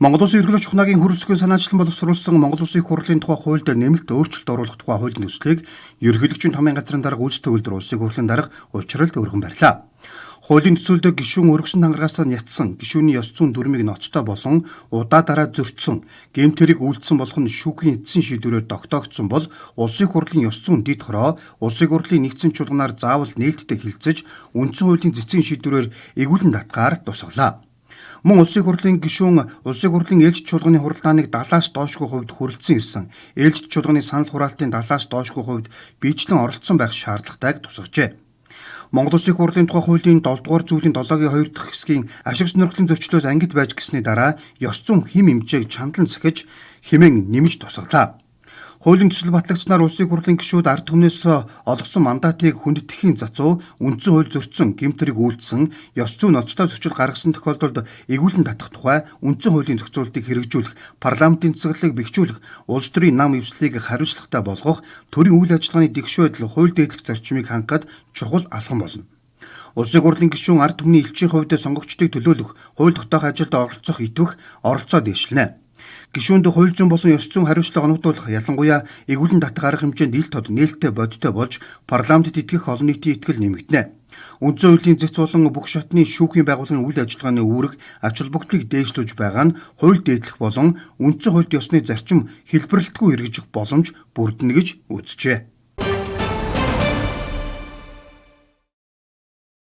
Монгол Улсын ерөнхийлөгч Ухнаагийн хөрөлцөгийн санаачлан боловсруулсан Монгол Улсын их хурлын тухай хуульд нэмэлт өөрчлөлт оруулах тухай хуулийн төслийг ерөнхийлөгчийн томын газрын дарга Үйлс төгөлдөр Улсын хурлын дарга учралд өргөн барьлаа. Хуулийн төсөлд гишүүн өргөсөн тангарагаас нь ятсан, гишүүний ёс зүйн дүрмийг ноцтой болон удаа дараа зөрчсөн, гэмт хэрэг үйлдсэн болох нь шүүхийн эцсийн шийдвэрээр тогтоогдсон бол Улсын хурлын ёс зүйн дэд хороо Улсын хурлын нэгдсэн чуулганаар заавал нээлттэй хэлэлцэж, үндсэн хуулийн цэцгийн шийдвэрээр эргүүлэн татгаар тусгалаа. Мөн Улсын хурлын гишүүн Улсын хурлын ээлжит чуулганы хуралдааныг 70-аас доошгүй хувьд хүрэлцэн ирсэн. Ээлжит чуулганы санал хураалтын 70-аас доошгүй хувьд биечлэн оролцсон байх шаардлагатайг тусгажээ. Монгол Улсын хурлын тухай хуулийн 7 дугаар зүйлийн 7-гийн 2 дахь хэсгийн ашиг сонирхлын зөрчлөөс ангид байж гэсний дараа ёс зүйн хэм хэмжээг чандлан сахиж хэмээн нэмж тусгалаа. Хуулийн төсөл батлагдсанаар Улсын хурлын гишүүд ард түмнээс олгосон мандатыг хүндэтгэхийн зацуу үндсэн хууль зөрчсөн, гэмт хэрэг үйлдсэн, ёс зүйн ноцтой зөрчил гаргасан тохиолдолд эргүүлэн татах тухай үндсэн хуулийн зохицуултыг хэрэгжүүлэх, парламентын цэцэглэлийг бэхжүүлэх, улс төрийн нам эвслийг хариуцлагатай болгох, төрийн үйл ажиллагааны дэгш байдал, хууль дээдлэх зарчмыг хангахад чухал алхам болно. Улсын хурлын гишүүн ард түмний элчийн хувьд сонгогчдыг төлөөлөх, хууль тогтоох ажилд оролцох идэвх оролцоо дэвшлэнэ. Гишүүнд хууль зүйн болон ёс зүйн хариуцлага оногдуулах, ялангуяа эргүүлэн татах арга хэмжээнд ил тод нээлттэй бодиттой болж парламентэд итгэх олон нийтийн итгэл нэмэгдэнэ. Үндсэн хуулийн зэц болон бүх шатны шүүхийн байгууллагын үйл ажиллагааны үүрэг ач холбогдлыг дээшлүүлж байгаа нь хууль дээдлэх болон үндсэн хуульд ёсны зарчим хэлбэрлэлтгүй хэрэгжих боломж бүрдэнэ гэж үзжээ.